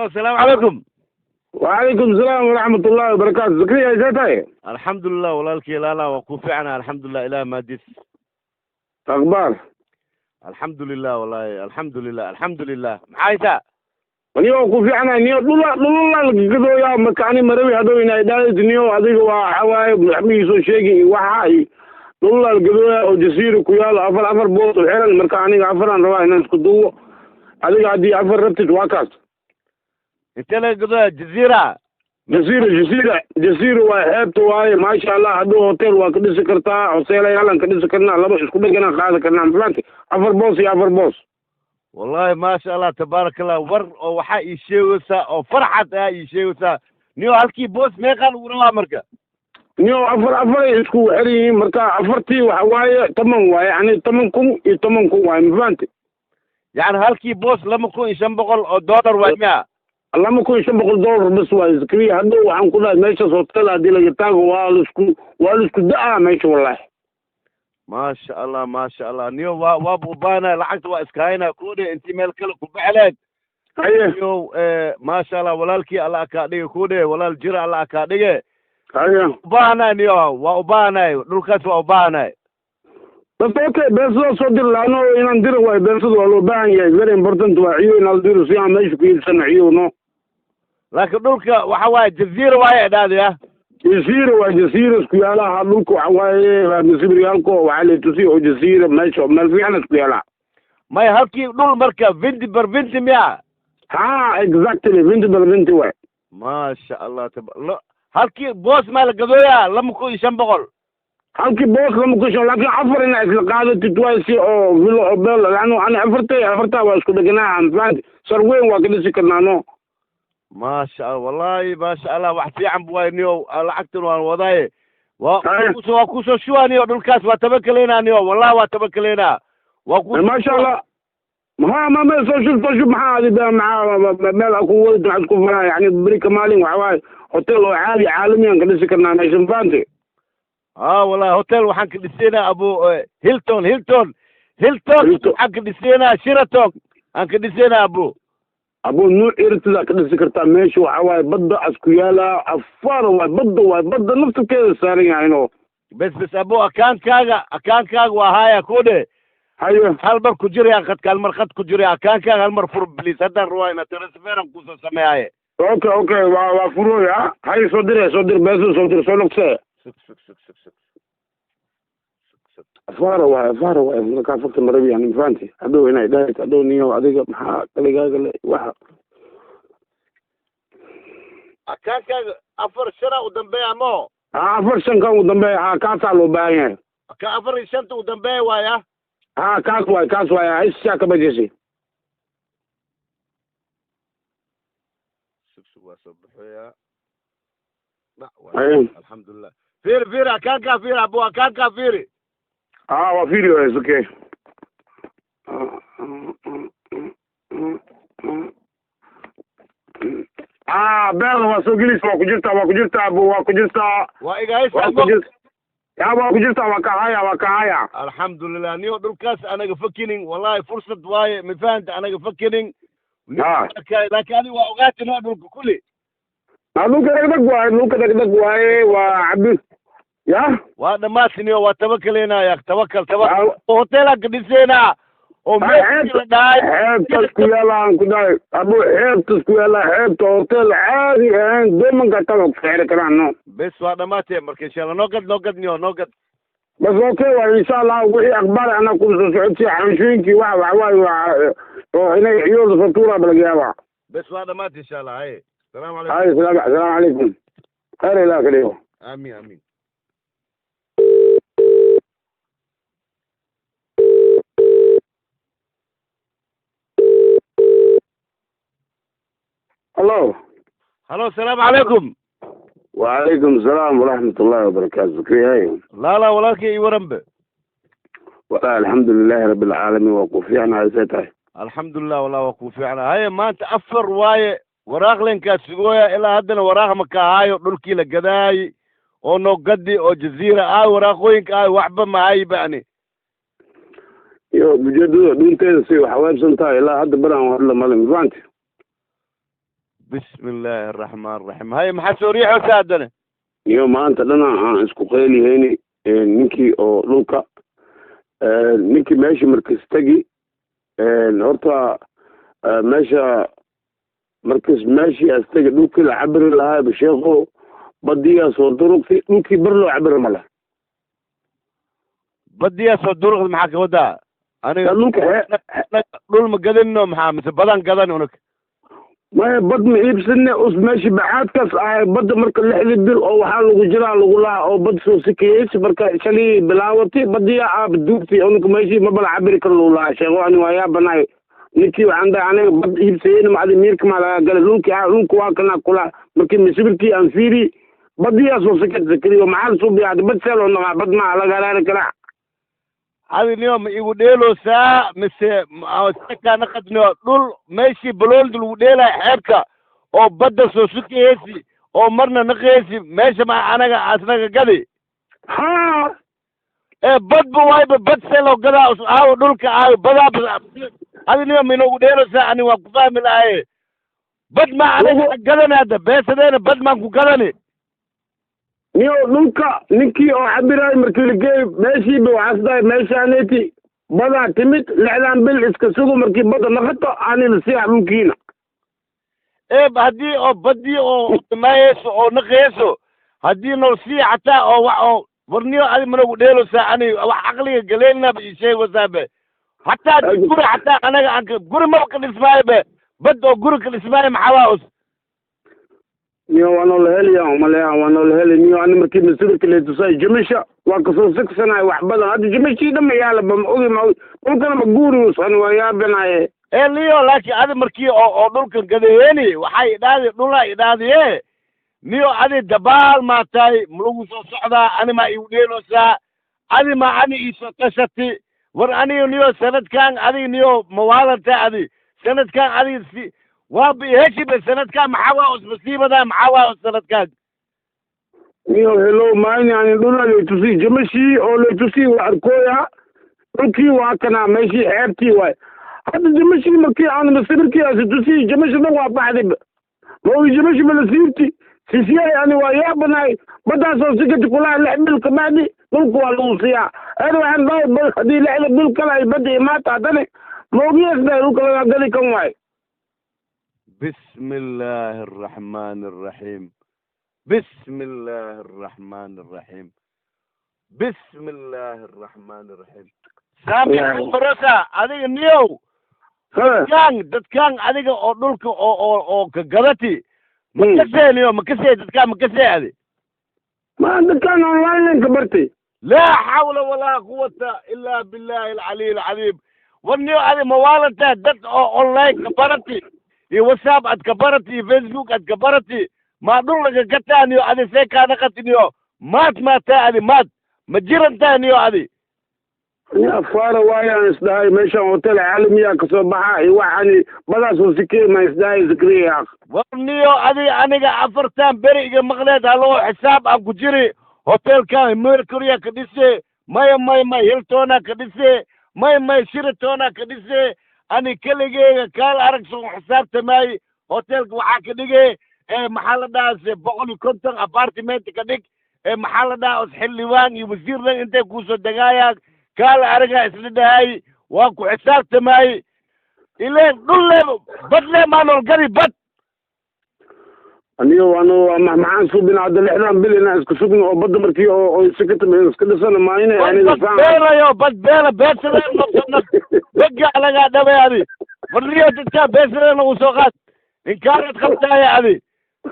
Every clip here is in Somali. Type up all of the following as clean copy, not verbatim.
Asalaamu calaykum. Wacalaykum asalaam waraxmat ullahi wabarakaatu. Zakriya, isee tahay? Alxamdulilah walaalkii, laala waa ku fiicana, alxamdulilah, ilaah maadis. Akhbaar? Alxamdulilah wallahi, alxamdulilah, alxamdulilah. Maxaa haysaa? Niyo ku fiicana, niyo dhula dhulula lagagadooyaa. Marka ani marawi hadow inay dhaadid, niyo adiga waa waxawaaye waxbigiisoo sheegi waxa ay dhulula lagadooyaa oo jasiira ku yaalo, afar afar boos u xiran. Marka aniga afaraan rabaa inaan isku duwo. Adiga haddii afar rabtid, waa kaas. Intee laga gadooyaa jaziira? Jasiira, jasiira, jasiira waa xeebta waaye. Maasha Allah, hadduu hotel waa ka dhisi kartaa, hoteelayaalan ka dhisi karnaa, laba isku dheganaan qaadi karnaa, mafahanti? Afar boos iyo afar boos. Wallahi maasha Allah, tabaaraka Allah. War oo waxaa ii sheegaysaa oo farxad ah ii sheegaysaa. Niyo, halkii boos meeqaa lagu rabaa marka? Niyo, afar afaray isku xiran yihiin. Marka afartii waxa waaye 10 waaye, yani 10,000 iyo 10,000 waaye, mafahanti? Yani halkii boos 2,500 oo dollar waay miya? $2,500 bas waaye, Zakriya. Hadhow waxaan ku dhahay meeshaas hotel haddii laga taago, waa laisku da-aa meesha wallahi. Maasha Allah, maasha Allah. Niyo, waa ubaana lacagta waa iska haynaa kuudhe intii meel kale ku baxleed. Haye. Niyo, maasha Allah walaalkii, Allah kaa dhige kuudhe, walaal jira, Allah kaa dhige. Haye. Ubaahanay niyo, waa ubaahanay dhulkaas, waa ubaahanay. Bas okay, beersada soo dir laano inaan diro waayo. Beersada waa loo baahan yahay, very important waa ciyo inaad diro si aan meesha ku iibsano ciyo no. Laakiin dhulka waxa waaye jaziira waaye idhaadaya. Jasiira waa jasiira isku yaalaha dhulka. Waxa waaye masibiryaalko waxaa la tusiya oo jasiira meesha meel fiican isku yaalaa. Maya, halkii dhul marka 20 bar 20 miya? Ha, exactly, 20 bar 20 waay. Maasha Allah, halkii boos maa la gadooyaa 2,500? Halkii boos 2,500, laakiin afar inaa isla qaadatid waay si oo vilo oo beel laano. Ani afartay afartaa waa isku dheganaa, mafahanti? Sar weyn waa ka dhisi karnaa no. Maasha Allah, wallahi maasha Allah, wax fiican bu waay niyo. Lacagtan waan wadaaye, waa waa kusoo shubaa niyo. Dhulkaas waa tabakaleynaa niyo, wallahi waa tabakaleynaa, waa ku Maasha Allah. Ha, ma soo shub, soo shub. Maxaa adi maxaa meel ku wadi, maxaad ku falaa? Yani beri ka maalin waxa waaye hotel oo caadi caalami aan ka dhisi karnaa meesha, mafahanti? Ha, wallahi hotel waxaan ka dhiseynaa abu Hilton, Hilton, Hilton. Hilton. Waxaan ka dhiseynaa Sheraton aan ka dhiseynaa abu. Abu, nuuc irtidaa ka dhisi kartaa meesha. Waxa waaye badda asku yaalaa, afaar waay, badda waay, badda naftirkeeda saaran yahay no. Bes bes abu, akaankaaga waa haya kudhe. Haye. Hal mar ku jiraya khadka, hal mar khad ku jiraya. Akaankaaga hal mar fur please, haddaan rabaa inaad transfer-an kusoo sameeyaye. Okay, waa furooya. Haye, soo dire, soo dir beesa, soo dir, soo noqsee. Sug, sug, sug, sug, sug, sug, sug. Afaara waay, afaara waay. Markaa fagta marabi yani, mafahanti? Hadhow inay dhahayt hadhow niyo adiga maxaa kaligaaga le waxa. Akaankaaga afar shana u dambeeya mo? Ha, afar shan kan u dambeeya, ha, kaasaa loo baahan yahay. Ka afar iyo shanta u dambeeya waaya. Ha, kaas waay, kaas waay, ishaa ka bajesi. Sug, sug, waa soo baxoyaa. Haye. Alxamdulilah. Fiiri, fiiri akaankaa, fiiri abu, akaankaa fiiri. Ha, waa video is okay. Ah, beel waa soo gelis, waa ku jirtaa, waa ku jirtaa abu, waa ku jirtaa. Waa iga haysa. Waa ku jirta ya, waa ku jirtaa, waa ka haya, waa ka haya. Alxamdulilah niyo, dhulkaas anaga fakinin wallahi, fursad waaye, ma fahanta? Anaga fakinin. Ha. Laakiin adiga waa ogaati noo dhulka kulli. Ah, dhulka dhegdheg waaye, dhulka dhegdheg waaye, waa cabi ya. Waa dhammaati niyo, waa tabakaleynaa ya, tabakal tabakal, hoteelaan ka dhiseynaa oo meeshii la dhahay. Xeebtas ku yaala aan ku dhahay abu, xeebtas ku yaala, xeebta hotel caadi ahayn, doomanka taa waa ku xiri karaan no. Bes, waa dhammaatee marka, insha Allah noo gad, noo gad niyo, noo gad. Bas okay waay, insha Allah wixii akhbaar anaa ku soo socodsiya. Xanshooyinkii waxa waaye waa oo inay ciyooda soo tuuraa ba laga yaabaa. Bes, waa dhammaatay insha Allah. Haye, salaamu calaykum. Hay, salaam, asalaamu calaykum, khayr ilaah ka dhigo. Aamin, aamin. Hello. Halo, salaamu calaykum. وعليكم السلام ورحمة الله وبركاته، زكريا. La la, walaalkay, ii waranbe. والله الحمد لله رب العالمين، وقف يعني سيتاي. Alxamdulilah, wallah waa kuu fiicnaa. Haye, maanta afar waaye waraaqlenkaa sugooya, ilaa haddana waraaq ma ka haayo. Dhulkii la gadaayey oo noo gadi oo jaziira aay, waraaqooyinka aay, waxba ma hayi bani. Iyo ujeedada dhuunteeda si wax weebsan tahay, ilaa hadda baran hadla male, mafahanti? Bismi illaahi araxmaan araxiim. Haye, maxaa soo riixaysaa haddana? Niyo, maanta dhana aan isku qeylihayni ninkii oo dhulka, ninkii meesha markas tegi. Horta meesha markas meeshii as tegi, dhulkii la cabiri lahaa sheekho, badiyaa soo durugtay dhulkii, bar loo cabiri ma leh. Badiyaa soo duruqda, maxaa ka wadaa aniga? Dhulka Dhul ma gadanino maxaa mise badan gadan unug? Maya, bad ma iibsane. Us meesha bacaadkaas ahay badda. Marka 6dii bil oo waxaa lagu jiraa lagu lahaa oo bad soo sikiyeysa, marka shalii bilaawatay, badiyaa aaba duugtay. Unka meeshii maba la cabiri karo lagu lahaa. Sheego, ani waa yaabanahay. Ninkii waxaan dhahay, aniga bad iibsayeyna macdi miirka maa laga galay dhulkii? Dhulka waa kana kula. Markii masawirkii aan fiiri, badiyaa soo sikad sikriyo. Maxaa lasoo biyaa? Bad see loo naqaa? Bad maa laga halaari karaa? Adi niyo, ma igu dheeloosaa mise sekaa naqadniyo? Dhul meeshii baloolda lagu dheelaya, xeebta oo badda soo sukiheysi oo marna naqeysi, meesha ma anaga asnaga gadi? Haa. Ee badba waayba, bad see loo gadaa? Aawo dhulka, aawo badaa? Adi niyo, ma inoogu dheeloosaa? Ani waan ku fahmi lahaye, bad ma anaga gadani hadda? Beesadeena bad maan ku gadani? Niyo, dhulka ninkii oo cabiraay markii la geey meeshiiba, waxaas dhahay meeshaaneti badaa timid, 6dan bil iska sugo, markii badda naqato ani la siiya dhulkiina. Ee haddii oo badii oo imaayeyso oo naqeyso, haddii nol sii xataa oo wax oo warniyo, adi managu dheeloosaa? Ani wax caqliga galeynaba ii sheegaysaa be. Hataa haddii guri xataa anaga aan guri maba ka dhismaayo be. Bad oo guri ka dhismaayo maxaa waa us? Niyo, waa noola helaya umaleya, waa noola heli. Niyo, ani markii masawirka leetusay jimisha waa kasoo sigsanaay wax badan. Hadda jimishii dhan ma yaala ba, ma ogi, ma ogi dhulkana ma guurius. Ani waa yaabanaye. Ee liyo, laakiin adi markii oo dhulkan gadaheeni, waxay idhaadi dhulaa idhaadiye. Niyo, adi dabaal maa tahay? Ma lagu soo socdaa? Ani maa igu dheeloosaa? Adi ma ani iisoo tashati? War aniga niyo, sanadkan adiga niyo mawaalanta, adi sanadkan adiga si waaba heshibe. Sanadkan maxaa waa us masiibada? Maxaa waa us sanadkan? Niyo, hello mayni, ani dhula leetusi, jimishii oo leetusi waa arkooya, dhulkii waa kanaa, meeshii xeebtii waay. Hadda jimishii markii aan masawirkii asi tusi, jimishi dhan waa baxday. Ma ogi jimishi ma la siibti sisiyay. Ani waa yaabanahay, badaasoo sikati kulaha 6 bil kabacdi dhulka waa lagu siiyaa. Ani waxaan dhahay, bal haddii 6da bil kale ay badda imaata haddana, ma ogiyas dhahay dhulka lagaa gadi kan waay. Bismi illaahi araxmaani araxiim, bismi illaahi araxmaani araxiim, bismi illaahi araxmaani araxiim. Saami barosa adiga niyow, dadkan adiga oo dhulka oo ka gadati ma kasee niyo? Ma kasee dadkaan? Ma kasee adi? Ma dadkaan online ka bartay. Laa xawla walaa quwata ilaa billahi alcaliy alcadiim. War niyo, adi mawaalantaa? Dad oo online ka barati iyo WhatsApp aad ka barati iyo Facebook aad ka barati maa dhul laga gataa? Niyo, adi see kaa naqati? Niyo, maad maataa adi? Maad ma jirantaa niyo adi? Ani afaara waayaan isdhahay, meeshaan hotel caalamiyaa kasoo baxa iyo waxani badaasoo sikey ma isdhahay zikriya. War niyo, adi aniga 4tan beri iga maqleed, haloo xisaab aan ku jiri. Hotelkan Mercury ka dhise, maya maya may Hiltona ka dhise, may may Shiratona ka dhise. Ani keligeyga kaal arag soo xisaabtamaay. Hotelka waxaa ka dhige ee maxaa la dhahaa se 150 apartment ka dhig. Ee maxaa la dhahaa os xildhibaan iyo wasiirna intay kuusoo degaayaan, kaal aragaa isla dhahay, waa ku xisaabtamaay. Ileen dhul le bad le maanol gadi bad. Anigo ano maxaan subin hadda? 6dan bil inaan iska sugno oo badda markii oo sikata iska dhisana maayne aniga. Bad beelayo, bad beela beesadeen bega lagaa dhabay adi. Warniyo, dadkaa beesadeen lagu soo qaad, inkaarad qabtaaya adi.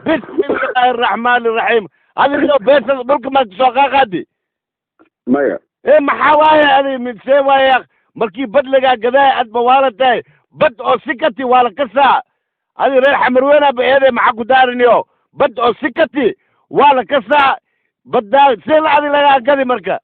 Bismi illaahi araxmaani araxiim. Adi niyo, beesada dhulka maad kasoo qaaqaadi? Maya. Ee maxaa waaye adi midsee waaya? Markii bad lagaa gadaaya aad mawaala tahay? Bad oo sikati waa la kasaa. Adi reer Xamarweyna ba eede, maxaa ku daariniyo? Bad oo sikati waa la kasaa. Baddaa see la adi lagaa gadi marka?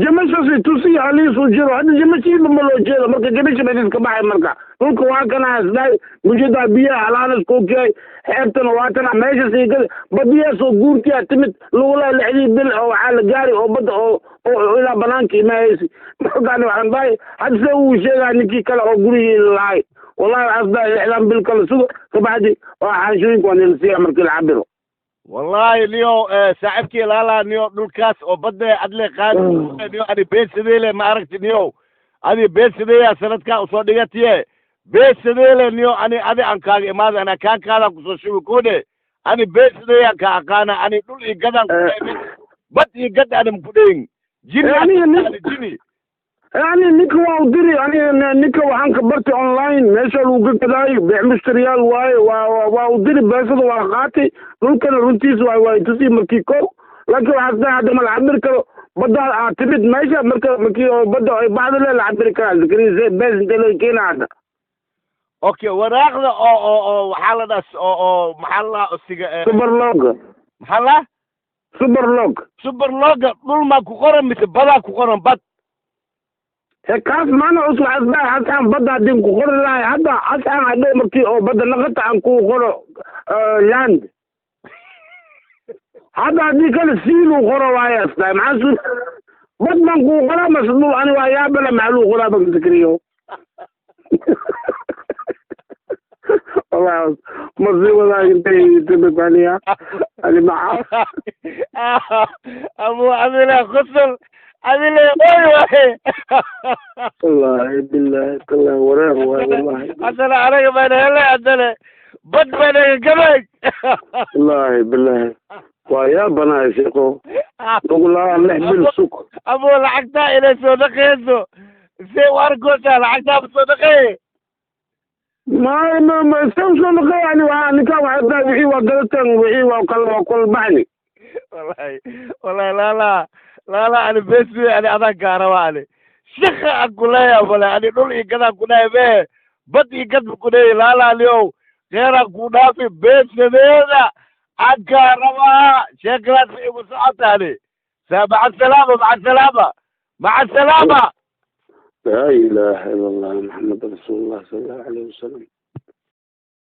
Jamashasi tusi haliisuu jiro hadda, jamashiiba ma loo jeedo. Marka jamashi baa iska baxay. Marka dhulka waa kana isdhahay mujadaa biyaha halaanas kookiyay, xeebtana waa tana meesha sii gadi, badiyaa soo guurtiyaa timid lagulaa 6dii bil oo waxaa la gaari oo badda oo ilaa banaanka imaahaysi. Markaan waxaan dhahay, hadda see uu sheegaa ninkii kale oo gurigii lahay. Wallahi waxaas dhahay 6dan bil kale sugo, kabacdi waa xaanshooyinka waa nilasiiya markii la cabiro. Wallahi niyo, saaxiibkii laala niyo, dhulkaas oo badda adle qaadi niyo, ani beesadeele ma aragti niyo, adi beesadeeya sanadkaa usoo dhigatiye, beesadeele niyo, ani adi aan kaaga imaada, anaa kaan kaadaan kusoo shubi kode, ani beesadeeyaan ka aqaana, ani dhul iyo gadaan ku bad iyo gad ani makudheyin jini. Aniga nin- Jini. Yani ninka waa u diri, aniga ninka waxaan ka bartay online meesha lagu gadaayo, beec mushtariyaal waaye. Waa u diri beesada, waa qaatay dhulkana, runtiisa waa tusi markii kow, laakiin waxaas dhahay hadda ma la cabiri karo badda aad timid meesha marka markii oo badda ay baxda le la cabiri karaa. Zakariya, bees intee laga keena hadda? Okay, waraaqda oo waxaa la dhaha oo maxaa la dhahaa siga Superlog. Maxaa la? Superlog. Superloga dhul maa ku qoran mise badaa ku qoran bad? He, kaas maana cusub, waxaas dhahay hasaan badda haddii ku qori lahay hadda hasaan hadhow markii oo badda naqata aan ku qoro land, hadda haddii kale siiluu qoro waaye asdahay maxaa su bad baan kuu qoraa mase dhul? Ani waa yaabala, maxaa luu qoraa bak Zakariyo? Wallahi ma sii wadaa intay timid aniga ani maca. Abu adile khusl adile oy waay. Wallahi billahi tallahi wareer waay wallahi. Haddana anaga baan helay, haddana bad baa naga gabay. Wallahi billahi waa yaabanahay sheeko lagu lahaa 6 bil sug. Abu, lacagtaa inay soo dhaqeyso see u arkoosaa, lacagtaa ma soo dhaqeeye? Ma se usoo dhaqay yani waa ninkaan waxay tahay wixii waa gadateen, wixii waa kala baxni. Wallahi wallahi laala laala, ani bes wey, ani adaan gaaraba, ani shika aan kuleeya male, ani dhul iyo gadaan ku dhahay mee bad iyo gad ba ku leeyahy. Laala aniow kheeraan ku dhaafi, beesadeeda aan kaa rabaa, sheekadaas ma igu socota ani. Maca asalaama, maca asalaama, maca asalaama. Laa ilaaha ila allah, Maxamed rasuulullah sala allahu alayhi wasalam.